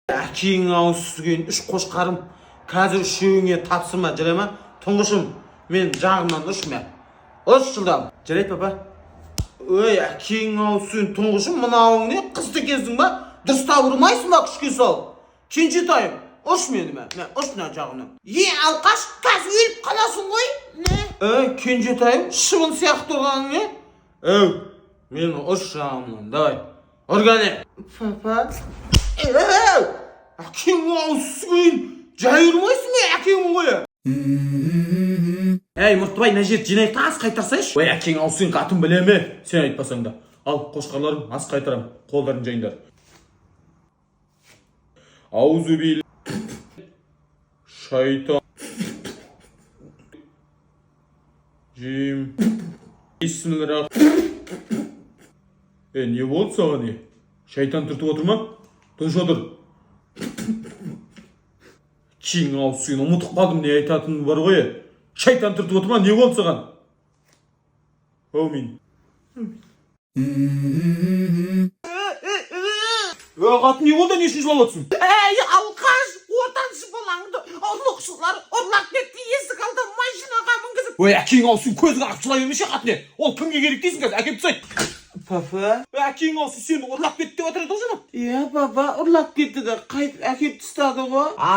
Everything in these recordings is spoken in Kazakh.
Әкең ауыз сүген үш қошқарым, қазір үшеуіңе тапсырма, жарай ма? Тұңғышым, мен жағымнан ұш, мә, ұш жылдам. Жарайды, папа. Ой, әкең ауыз сүген, тұңғышым, мынауың не, қызды екенсің ба? Дұрыстап ұрмайсың ба күшке салып? Кенжетайым, ұш мені, мә, мә, ұш мына жағымнан. Е, алқаш, қазір өліп қаласың ғой. Не? Ей, кенжетайым, шыбын сияқты ұрғаның не? Әу, мені ұш жағымнан, давай ұр, кәне. Папа. Әу, әкең ауыз сүген, жай ұрмайсың ба, әкеңмін ғой. Әй, Мұртбай, мына жерді жинайық та, ас қайтарсайшы. Ой, әкең ауыз сен қатын біле ме? Сен айтпасаң да. Ал, қошқарларым, ас қайтарам. Қолдарын жайыңдар. Аузу бил. Шайтан. Жим. Бисмилlah. Е, не болды саған, не? Шайтан түртіп отыр ма? Тыныш отыр. Кең ауыз сүйін, ұмытып қалдым не айтатыным бар ғой. Е. Шайтан түртіп отыр ма? Не болды саған? Әумин. Е, қатын, не болды? Не үшін жылап отырсың? Әй, алқаш, ортаншы балаңды ұрлықшылар ұрлап кетті, есік алды машинаға мінгізіп. Ой, әкең ауыз сүйін, көзің ағып жылай бермеші, қатын. Ол кімге керек дейсің, қазір әкеліп тастайды. Папа. Ой, әкең ауыз сүйін, сені ұрлап кетті деп жатыр еді ғой жаңа. Иә, папа, ұрлап кетті де қайтып әкеліп тастады ғой. А?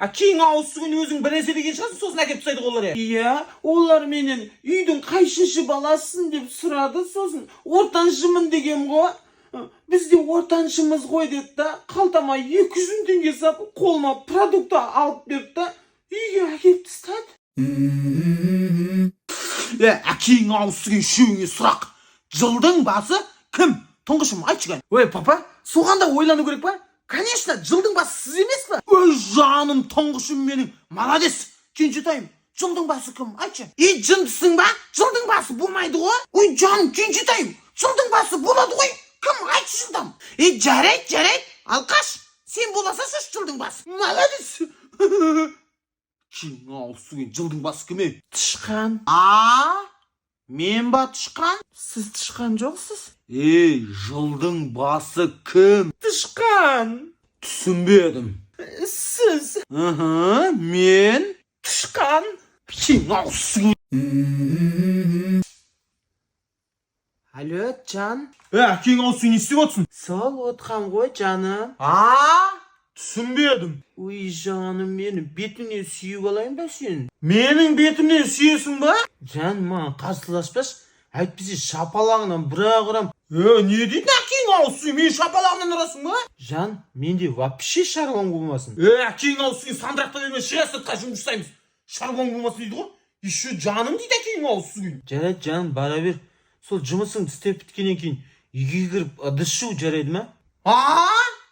Әкең ауыз сүйін, өзің бір нәрсе деген шығарсың, сосын әкеліп тастайды ғой олар. Е. Иә, олар менен үйдің қайсыншы баласысың деп сұрады, сосын ортаншымын дегем ғой. Біз де ортаншымыз ғой деді да, қалтама 200 мың теңге сап, қолыма продукты алып берді да, үйге әкеліп тастады. Е, әкең ауыз сүйген, үшеуіңе сұрақ. Жылдың басы кім? Тұңғышым, айтшы кәне. Ой, папа, соған да ойлану керек па? Конечно, жылдың басы сіз емес па? Ой, жаным, тұңғышым менің. Молодец. Кенжетайым, жылдың басы кім? Айтшы. Ей, жындысың ба? Жылдың басы болмайды ғой. Ой, жаным, кенжетайым, жылдың басы болады ғой. Кім, айтшы жылдам. Ей, жарайды, жарайды. Алқаш, сен бола салшы жылдың басы. Молодец. Кең ауыз сүйген, жылдың басы кім, е? Тышқан. А? Мен ба тышқан? Сіз тышқан жоқсыз. Ей, жылдың басы кім? Тышқан. Түсінбедім. Сіз. Ыхы, мен Тышқан. Кең ауыз сүйген. Алло, жан. Е, әкең ауыз сүйген, не істеп отырсың? Сол отқан ғой, жаным. А? Түсінбедім. Ой, жаным, мені бетіңнен сүйіп алайын ба сені? Менің бетімнен сүйесің ба? Жан, маған қарсыласпашы. Әйтпесе шапалағынан бір-ақ ұрам. Е, не дейтін әкең ауыз сүйген? Мені шапалағынан ұрасың ба? Жан, менде вообще шаруаң болмасын. Е, әкең ауыз сүйген, сандырақта берме, шыға сыртқа, жұмыс жасаймыз. Шаруаң болмасын дейді ғой. Еще жаным дейді әкең ауыз сүйген. Жарайды, жаным, бара бер. Сол жұмысыңды істеп біткеннен кейін үйге кіріп ыдыс жу, жарайды ма? А?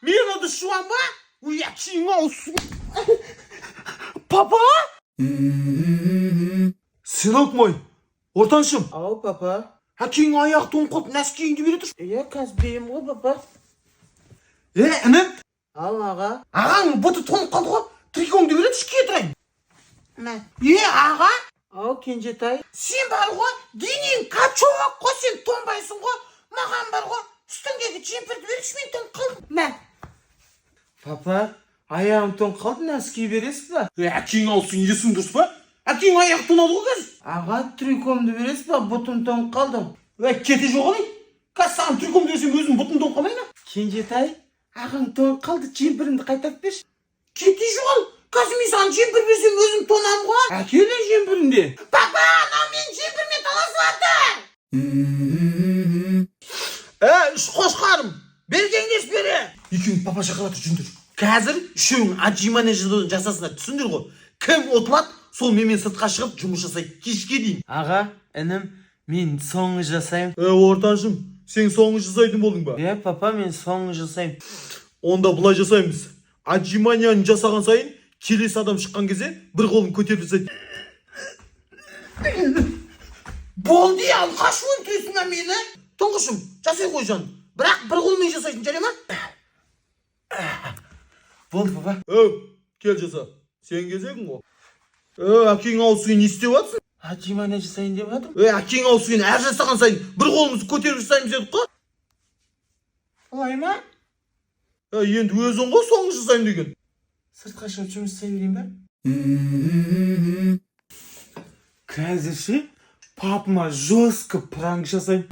Мен ыдыс жуам ба? Ой, әкең ауыз сүйген. Папа? Сынок мой, ортаншым. Ау, папа. Әкең аяқ тоңып қалып, нәскиіңді бере тұршы. Иә, қазір беремін ғой, папа. Е, інім, Ал, аға. ағаң бұты тоңып қалды ғой. Трикоңды бере тұршы, кие тұрайын. Мә. Е, аға, Ау, кенжетай. сен бар ғой, денең качок қой, сен тоңбайсың ғой. Маған бар ғой, үстіңдегі джемперді берші, мен тоңып қалдым. Мә. Папа, аяғым тоңып қалды, носки бересіз ба? Е, әкең алсын, есің дұрыс па? Әкең аяғы тоңады ғой қазір. Аға, трикомды бересіз ба? Бұтым тоңып қалды. Е, кете жоғалай. Қазір саған трикомды берсем, өзім бұтым тоңып қалмай ма? Кенжетай, ағаң тоңып қалды, джемперімді қайтарып берші. Кете жоғал. Қазір мен саған джемпер берсем, өзім тоңамын ғой. Әкеле джемперімді. Папа, анау мен джемпермен таласып жатыр. Е, үш қошқарым, бері кеңес бере. Екеуің папа шақырып жатыр, жүріңдер. Қазір үшеуің отжимание жасасыңдар, түсіндер ғой. Кім ұтылады, сол менімен сыртқа шығып жұмыс жасайды кешке дейін. Аға, інім, мен соңғы жасаймын. Е, ортаншым, сен соңғы жасайтын болдың ба? Иә, папа, мен соңғы жасаймын. Онда былай жасаймыз. Отжиманияны жасаған сайын келесі адам шыққан кезде бір қолын көтеріп жасайды. Болды, алқаш, өлтіресің ба мені? Тұңғышым, жасай ғой, жан. Бірақ бір қолмен жасайсың, жарай ма? Болды, папа. Өу, кел, жаса. Сен кезегің ғой. Е, әкең ауыз сүйін, не істеп жатсың? Отжимание жасайын деп жатырмын. Ей, әкең ауыз сүйін, әр жасаған сайын бір қолымызды көтеріп жасаймыз дедік қой. Олай ма? Е, енді өзің ғой соңғы жасаймын деген. Сыртқа шығып жұмыс жасай берейін ба? Қазір ше, папама жестко пранк жасаймын.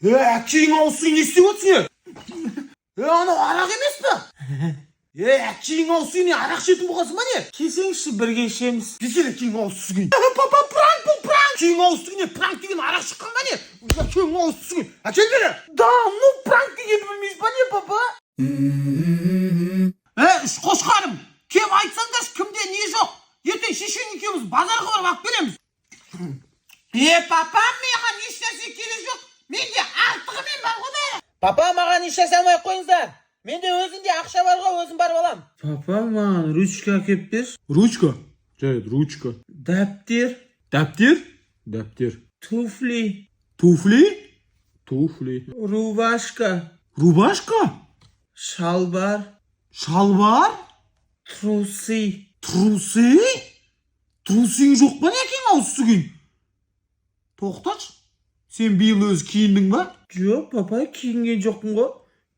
Е, әкең ауыз сүйін, не істеп отырсың, е? Е, анау арақ емес пе? Е, әкең ауыз сүйін, не, арақ ішетін болғансың ба, не? Келсеңізші, бірге ішеміз. Десene, әкең ауыз сүйін. Папа, пранк бұл, пранк. Әкең ауыз сүйін, не, пранк деген арақ шыққан ба, не? Әкең ауыз сүйін. Әкел бері. Да, ну пранк дегенді білмейсіз ба, не, папа? Е, үш қошқарым, кеп айтсаңдаршы, кімде не жоқ. Ертең шешең екеуміз базарға барып алып келеміз. Е, папа, маған ешнәрсе керек жоқ. Менде артығымен бар ғой бәрі. Папа, маған ешнәрсе алмай ақ қойыңыздар. Менде өзімде ақша бар ғой, өзім барып алам. Папа, маған ручка әкеліп берші. Ручка? Жарайды, ручка. Дәптер. Дәптер? Дәптер. Туфли. Туфли? Туфли. Рубашка. Рубашка? Шалбар. Шалбар? Трусы. Трусы? Трусың жоқ па, не, әкең ауыз сүйген? Тоқташы. Сен биыл өзі киіндің ба? Жоқ, папа, киінген жоқпын ғой.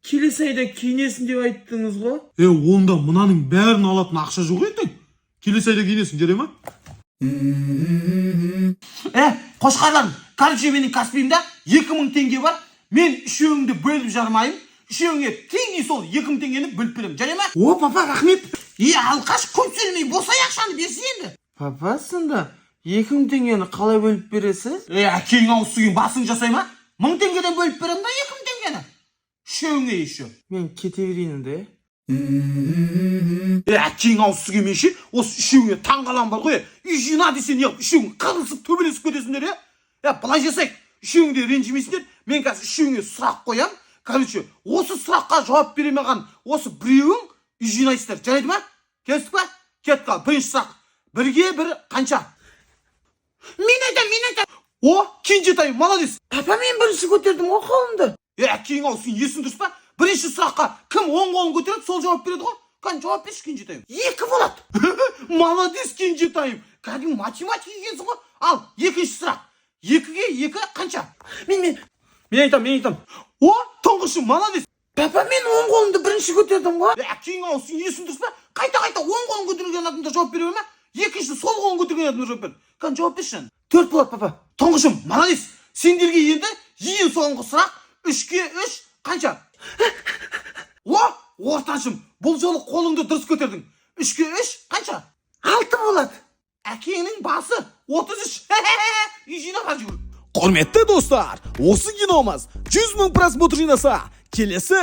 Келесі айда киінесің деп айттыңыз ғой. Е, онда мынаның бәрін алатын ақша жоқ ертең. Келесі айда киінесің, жарай ма? Е, қошқарларым, короче, менің Каспиімде 2000 теңге бар. Мен үшеуіңді бөліп жармайын. Үшеуіңе теңдей сол 2000 теңгені бөліп беремін. Жарай ма? О, папа, рахмет. Е, алқаш, көп сөйлемей, босай, ақшаны берсін енді. Папа, сонда 2000 теңгені қалай бөліп бересіз? Е, әкең ауыз сүйген, басың жасай ма? 1000 теңгеден бөліп беремін да 2000 теңгені. Үшеуіңе еще. Мен кете берейін онда, е? Е, әкең ауыз сүйген, мен ше, осы үшеуіңе таң қаламын бар ғой. Е. Үй жина десе неғып үшеуің қырылысып төбелесіп кетесіңдер, е? Е, былай жасайық. Үшеуің де ренжімейсіңдер. Мен қазір үшеуіңе сұрақ қоямын. Короче, осы сұраққа жауап бере алмаған осы біреуің үй жинайсыздар. Жарайды ма? Келістік па? Кеттік ал. Бірінші сұрақ. Бірге бір қанша? Мен айтамын, мен айтамын. О, Кенжетай, молодец. Папа, мен бірінші көтердім ғой қолымды. Е, әкең ау, сен есің дұрыс па? Бірінші сұраққа кім оң қолын көтереді, сол жауап береді ғой. Кәне, жауап берші, Кенжетайым. Екі болады. Молодец, Кенжетайым. Кәдімгі математик екенсің ғой. Ал, екінші сұрақ. Екіге екі қанша? Мен, мен. Мен айтамын, мен айтамын. О, тұңғышым, молодец. Папа, мен оң қолымды бірінші көтердім ғой. Е, әкең ау, сен есің дұрыс па? Қайта қайта оң қолын көтерген адамдар жауап бере ма? Екінші сол қолын көтерген адамдар жауап берді. Кәне, жауап берші. Төрт болады, папа. Тұңғышым, молодец. Сендерге енді ең соңғы сұрақ. Үшке үш қанша? О, ортаншым, бұл жолы қолыңды дұрыс көтердің. Үшке үш қанша? Алты болады. Әкеңнің басы 33. Үй жинап ал, жүгір. Құрметті достар, осы киномыз 100 мың просмотр жинаса, келесі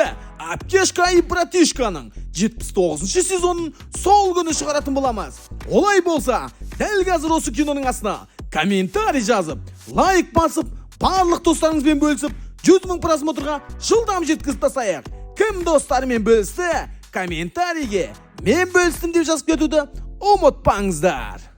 Әпкешка и братишканың 79 сезонын сол күні шығаратын боламыз. Олай болса, дәл қазір осы киноның астына комментарий жазып, лайк басып, барлық достарыңызбен бөлісіп, 100 мың просмотрға жылдам жеткізіп тастайық. Кім достарымен бөлісті, комментарийге «Мен бөлістім» деп жазып кетуді ұмытпаңыздар.